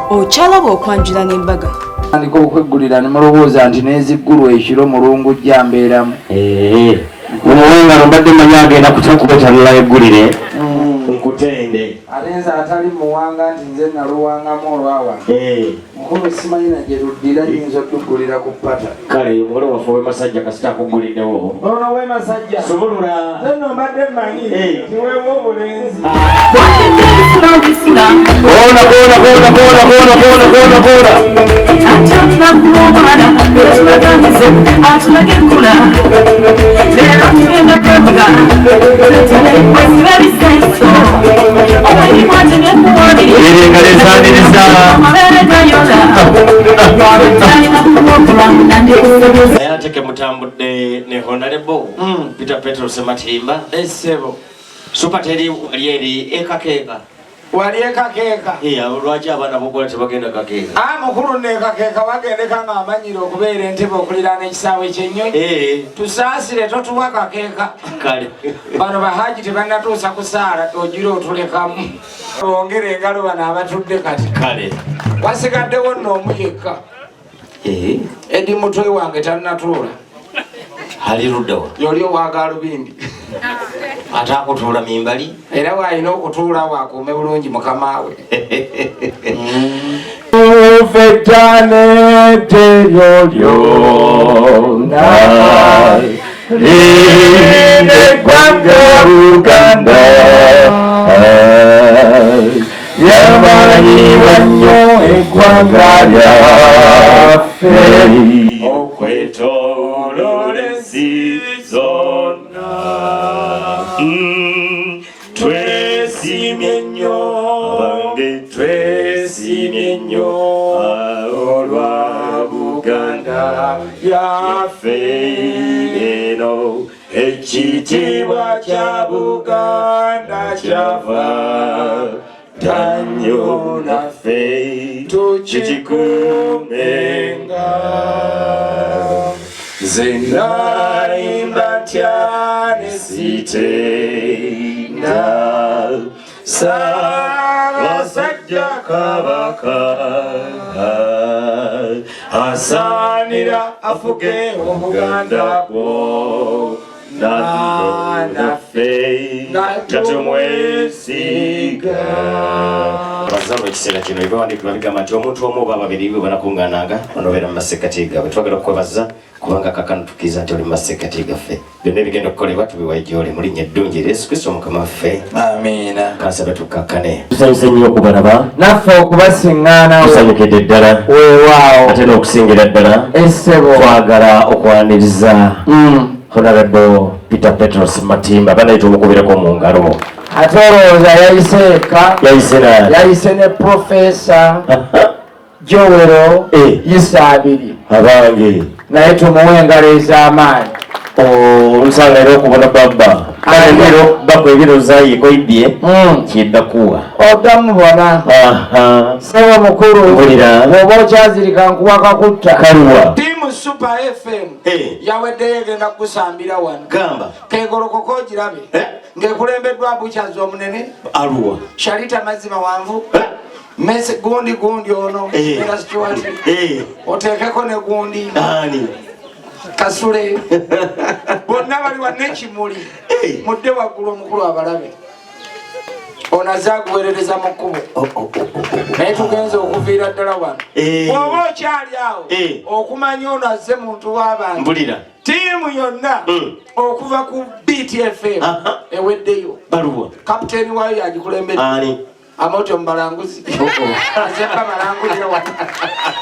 Okyalaba okwanjula n'embaga. Tandika okweggulira ne mulowooza nti n'eziggulwa ekiro mulungu jja mbeeramu. Mumuwengalo mbadde manyi agenda kutakubetanula eggulire nkutende. Ate nze atali muwanga nti nze naluwangamu olwawano. Mukulu simanyi na gye luddira nyinza oddugulira ku ppata. Kale omugole waffe ow'e Masajja kasita akugguliddewo. Ono ow'e Masajja. Subulula. Nze nno mbadde mmanyi nti weewa obulenzi. Koona koona koona koona koona koona koona koona. Eri engalo ezaniriza. Naye ate ke mutambudde ne Honorable Peter Petro Sematimba. Essebo. Super teri wali eri ekakeeka. Wali ekakeeka. Lwaki abaana bokola tebagenda kakeeka? Ah, mukulu ne kakeeka wagendeka nga amanyira okubeera entebe okuliraana ekisaawe ky'ennyonyi. Tusaasire totuwa kakeeka. Kale. Bano bahaji tebannatuusa kusaala ogira otulekamu. Bongere engalo bano abatudde kati. Kale. Wasigaddewo nno omu yekka. Edi mutwe wange tannatuula. Ali luddawa? Yoli owa gaalubindi. Ate akutuula mimbali? Era w'alina okutuula waakuume bulungi mukama we. Ufetane lyonna linde ggwanga Buganda yamanyiibwa nnyo eggwanga lyaffe okwetooloola ensi zonna. Twesiimye nnyo abange, twesiimye nnyo olwa Buganda yaffe eno. Ekitiibwa kya Buganda kyava dda nnyo naffe tukikuumenga. Nze nayimba ntya ne sitenda Ssaabasajja Kabaka asaanira afuge Obuganda bwonna naffe nga tumwesiga. Abazaalwa ekiseera kino ebiwandiikibwa bigamba nti omuntu omu oba babiri bwe banakuŋŋaananga banobeera mu masekkati gaabwe. Twagala okukwebaza kubanga kaakano tukkiriza nti oli mu masekkati gaffe. Byonna ebigenda okukolebwa tubiwaye gy'oli mu linnya eddungi erya Yesu Kristo Mukama waffe. Amiina. Kansabe tukkakkane. Tusanyuse nnyo okubalaba. Naffe okubasiŋŋaanawo. Tusanyukidde ddala. Weewaawo. Ate n'okusingira ddala. Essebo. Twagala okwaniriza Honorable Peter Petros Matimba. Banaye tumukubireko mu ngalo. Ate olowooza yayise yekka? Yayise naani? Yayise ne Professor Joel Isaabiri. Abange. Naye tumuwe engalo ez'amaanyi. Olusanga era okubona babba. Kale biro bakwe biro zayi koibye. Kiddakuwa. Odamubona. Ssebo mukulu. Mpulira. Bw'oba okyazirika nkuwa kakutta. Kaluwa. Ttiimu Super FM yaweddeyo egenda kukusambira wano. Gamba. Keegolokoko ogirabe. Ng'ekulembeddwa Butchers omunene. Aluwa. Shalita mazzi mawanvu. Mese gundi gundi ono. Era Stuart. Oteekeko ne gundi. Ani? Kasule. Bonna bali wa n'ekimuli. Mudde waggulu omukulu abalabe. Ono azze aguweerereza mu kkubo. Naye tugenze okuviira ddala wano. Bw'oba okyali awo, okumanya ono azze muntu w'abantu. Mpulira. Ttiimu yonna okuva ku BTFM eweddeyo. Baluwa. Kapiteeni waayo yagikulembedde. Ani? Amoti omubalanguzi. Azze babalangulira wano.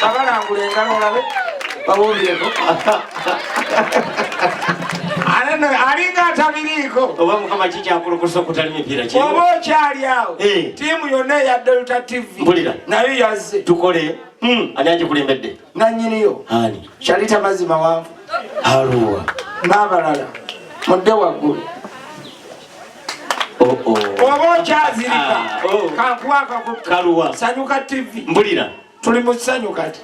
Babalangula engalo olabe. Babuulireko. Alinga atabiriiko. Oba Mukama kikyakulukusa okutali mipiira ki? Oba okyali awo. Ttiimu yonna eya Delta TV. Mpulira. Nayo yazze. Tukole. Ani agikulembedde? Nannyiniyo. Ani? Shalita mazzi mawanvu. Aluwa. N'abalala. Mudde waggulu. Oba okyazirika. Kankuwa akakutta. Kaluwa. Sanyuka TV. Mpulira. Tuli mu ssanyu kati.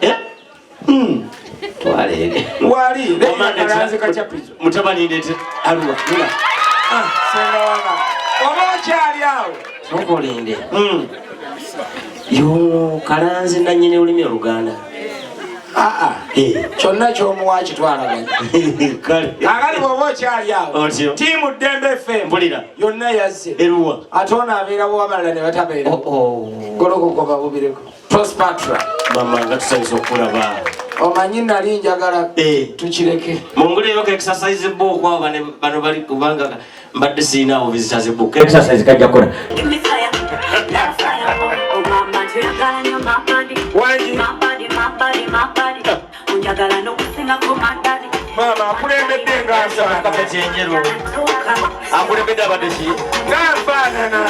Twale. Wali, Omwana leero kalanzi kachapizo. Mutabani ndete aluwa. Lula. Senga wanga. Oba okyali awo. Tukulinde. Yo kalanzi nanyini olulimi Oluganda. Aa, kyonna kyomuwa kitwalaganya. Kale. Akali bw'oba okyali awo, Otyo. ttiimu Ddembe FM Mpulira. yonna yazze. Eruwa. Ate ono abeerawo abalala ne batabeera. Golokoka babubireko. Prospatra. Mama nga tusanyusa okulaba. Omanyi nali njagala tukireke. Munguleyo ka exercise book kwabo bano bali kubanga mbadde sirina visitors book. Exercise kajja kukola. Wangi. Maama akulembedde nga nfaanana. Kapeti enjeru. Akulembedde abadde ki? Nga nfaanana.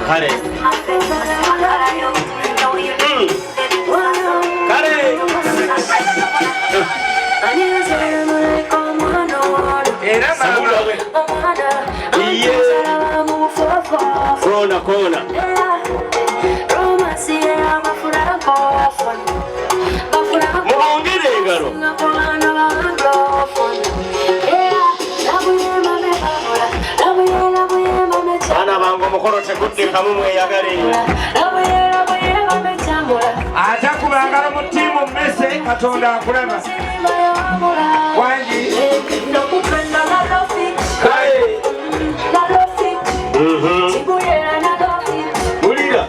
Kale. Kale. Era maama we. Iye. Kona kona. Mubongere engalo. Baana bange omukolo teguddekamu mweyagale. Atakuba ngalo mu ttiimu mmese Katonda akulaba. Wangi. Kale. Wulira.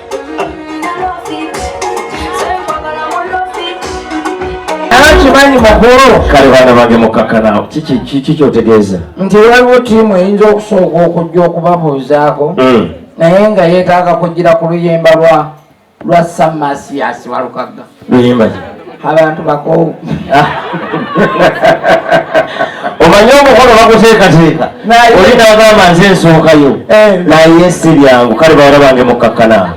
Kimanyi mukulu. Kale baana bange mukakkana. Kiki kyotegeeza? Nti waliwo ttiimu eyinza okusooka okujja okubabuuzaako naye nga yeetaaga kugira ku luyimba lwa Samasias Walukagga. Luyimba ki? Abantu bakoowu. Omanyi omukolo baguteekateeka. Oli n'agamba nze nsookayo. Naye si byangu. Kale bawala bange mukakkana.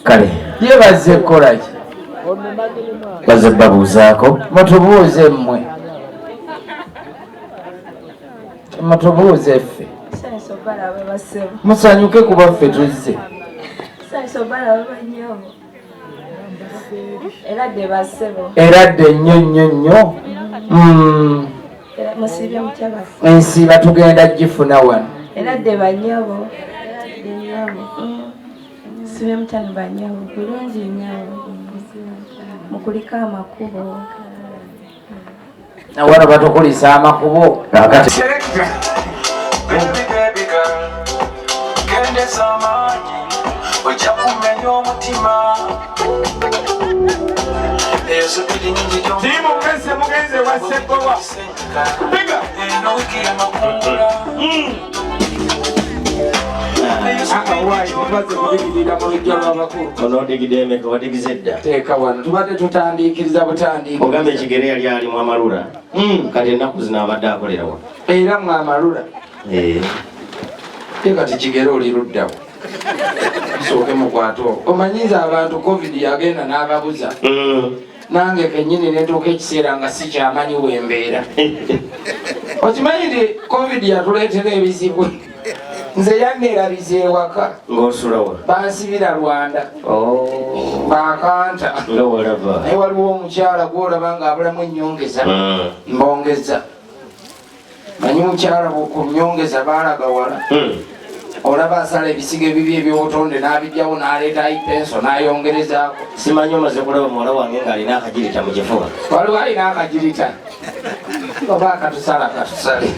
Kale. Ye bazze kukola ki? Bazze babuuzaako. Mutubuuze mmwe. Mutubuuze ffe. Musanyuke kuba ffe tuzze. Eradde nnyo nnyo nnyo. Ensiiba tugenda gifuna wano. Eradde bannyabo. Sibe mutano bannyabo. Bulungi nnyabo. Mukulika amakubo. Wano batukulisa amakubo. Kakati. Baby, baby girl, kendeza amaanyi, ojja kumenya omutima. Ezo biri nyingi gy'omu- Ttiimu mmese mugenze wa Ssegowa. Piga. Eno wiiki y'amakungula. Waayi, tubadde kubigirira mu luggya lw'abakulu. Ono odigidde emeka wadigize dda. Teeka wano tubadde tutandiikiriza butandiikiriza. Ogambye ekigere yali ali mu amalula. Kati ennaku zino abadde akolera wa? Era mu amalula. Ye kati kigere oli luddawo. Nsooke mukwate okwo. Omanyiza abantu COVID yagenda n'ababuza. Nange kennyini ne ntuuka ekiseera nga sikyamanyi wembeera. Okimanyi nti COVID yatuleetera ebizibu. Nze yanneerabiza ewaka. Ng'osula wa? Bansibira Rwanda. Baakanta. Nga walaba. Naye waliwo omukyala gw'olaba ng'abulamu ennyongeza. Mbongeza. Manyi mukyala ku nnyongeza baalaga wala. Olaba asala ebisigo ebibi eby'obutonde n'abijjawo n'aleeta ipenso n'ayongerezaako. Simanyi omaze kulaba muwala wange ng'alina akagirita mu kifuba. Waliwo alina akagirita. Oba akatusala katusale.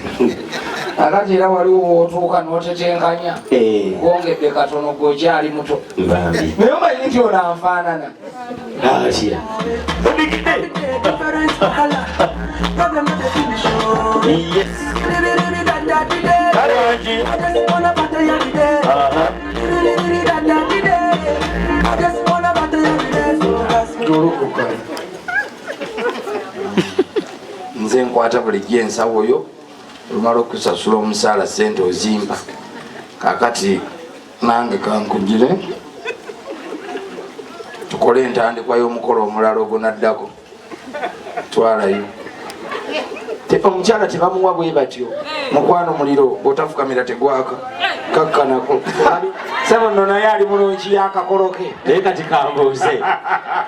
Akati era waliwo w'otuuka n'otetenkanya. Gwongedde katono gw'okyali muto. Bambi. Naye omanyi nti ono anfaanana. Atya. Yes. Kale wangi. Tulukuka. Nze nkwata bulijjo ensawo yo olumala okusasula omusaala ssente ozimba. Kaakati nange kankugire tukole entandikwa y'omukolo omulala ogunaddako. Twalayo. Omukyala tebamuwa bwe batyo. Mukwano muliro bw'otafukamira tegwaka. Kakkanako. Ssebo nno naye ali mulungi y'akakolo ke. Naye kati kambuuze.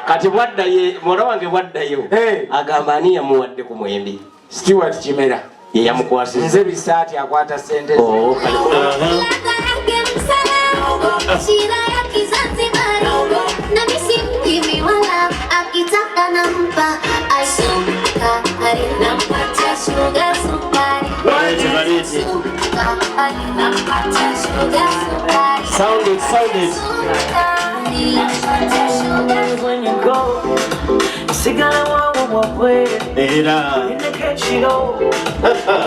Kati bwaddayo, muwala wange bwaddayo. Agamba ani yamuwadde ku mwembi? Stewart Kimera. Ye yamukwasizza. Nze Bisaati akwata ssente ze. Oh, kale. Shira ya Kizanzibari na misi mjimi wala akitaka nampa sukari nampatia sugar sukari Balete, balete. sukari nampatia sugar sukari Sound it, sound it. sukari nampatia sugar When you go, sigala wawo wabwe Era inekechiro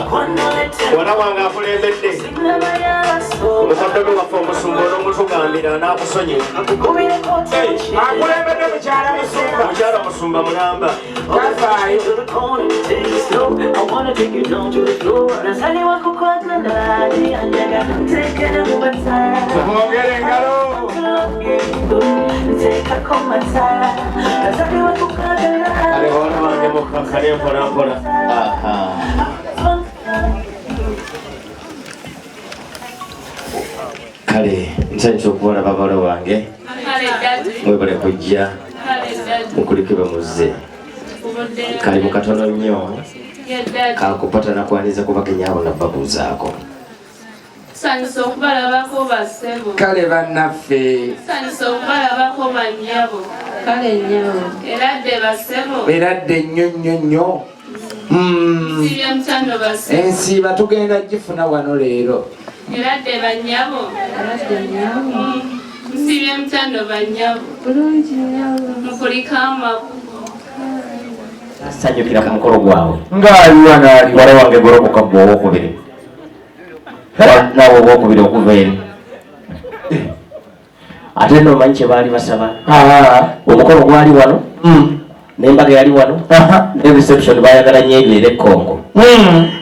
kwanalete wala wange akulembedde sinabayaso mukoddomi waffe omusumba olw'omutugambira n'akusonyiwa. Akulembedde mukyala musumba. Mukyala musumba mulamba. Tafaayo. Mwongere engalo. Kale wala wange mukakkane mpola mpola. Aha. Kale nsanyusa okubalaba bawala bange, mwebale kujja, mukulike bamuzze. Kale mukatono nnyo kakupata nakwaniza kubagenyi abo nababuuzaako. Tusanyusa okubalabako bassebo. Kale bannaffe. Tusanyusa okubalabako bannyabo. Kale nnyabo. Era dde bassebo. Era dde nnyo nnyo nnyo. Nsibye mutano bassebo. Ensiiba tugenda gifuna wano leero. Era dde bannyabo. Era dde nnyabo. Nsibye mutano bannyabo. Bulungi nnyabo. Mukulike amakubo. Sanyukira ku mukolo gwawe. Ng'aliwa n'aliwa. Wala wange golokoka gwe owokubiri. Naawe owokubiri okuva eri. Ate nno omanyi kye baali basaba. Omukolo gwali wano, n'embaga yali wano, ne reception baayagala nnyo ebeere e Congo.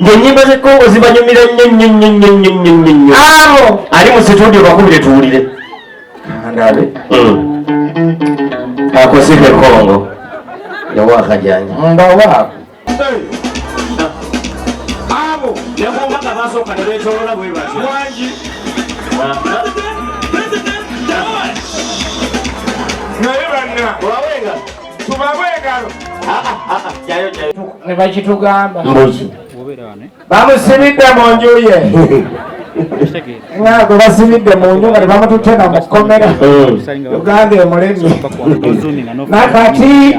Ng'ennyimba z'e Congo zibanyumira nnyo nnyo nnyo nnyo nnyo nnyo nnyo nnyo. Abo! Ali mu situdiyo bakubire tuwulire. Ndabe. Akosika e Congo. Yawa akajanja. Mbawaako. Abo! Ne ku mbaga baasooka ne beetooloola bwe batyo. Wangi. Naye banna. Tubawe engalo. Tubawe engalo. Jayo, jayo. Ne bakitugamba. Mbuzi. Bamusibidde mu nju ye. Nga gwe basibidde mu nju nga tebamututte na mu kkomera. Uganda emulemye. Nakati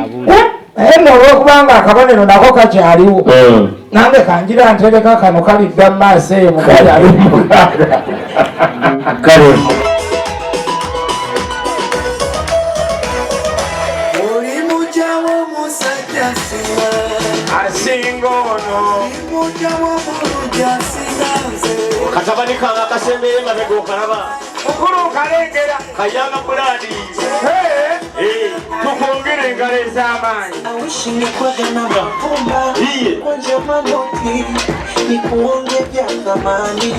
naye nno olw'okubanga akabonero nako kakyaliwo. Nange kangira ntereka kano kalidda mu maaso eyo mu kakyali mukaaga. Kale. Oli mujja w'omusajja singa. Asinga ono. Oli mujja w'omulungi asinga nze. Katabani kange akasembeyo emabega okalaba. Mukulu nkalengera. Kayanga Buladi. Hey. Tukwongere engalo ez'amaanyi. Iye. Nikuonge vya thamani.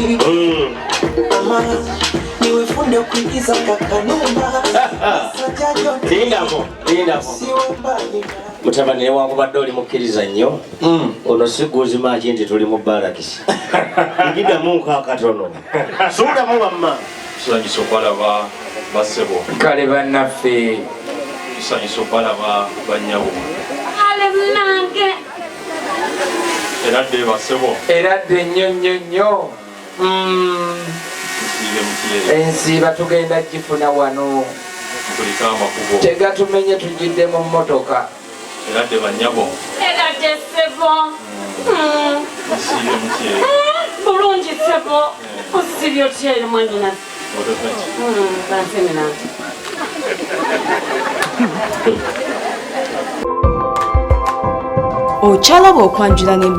Ama niwe fundi kuigiza kakanumba. Lindako, lindako. Mutabani newankubadde oli mukkiriza nnyo. Ono si guzimaaki nti tuli mu balakisi. Ngiddamu nk'akatono. Suulamu wamma. Tusanyusa okubalaba bassebo. Kale bannaffe. Tusanyusa okubalaba bannyabo. Kale munnange. Era dde bassebo. Era dde nnyo nnyo nnyo. Nsiibe mukyere. Ensiiba tugenda gifuna wano. Mukulike amakubo. Tegatumenye tujjidde mu mmotoka. Era dde bannyabo. Era dde ssebo. Nsiibe mukyere. Bulungi ssebo. Osibye otya eri mwannyinaze? Bansemena. Okyalaba okwanjula n'embaga.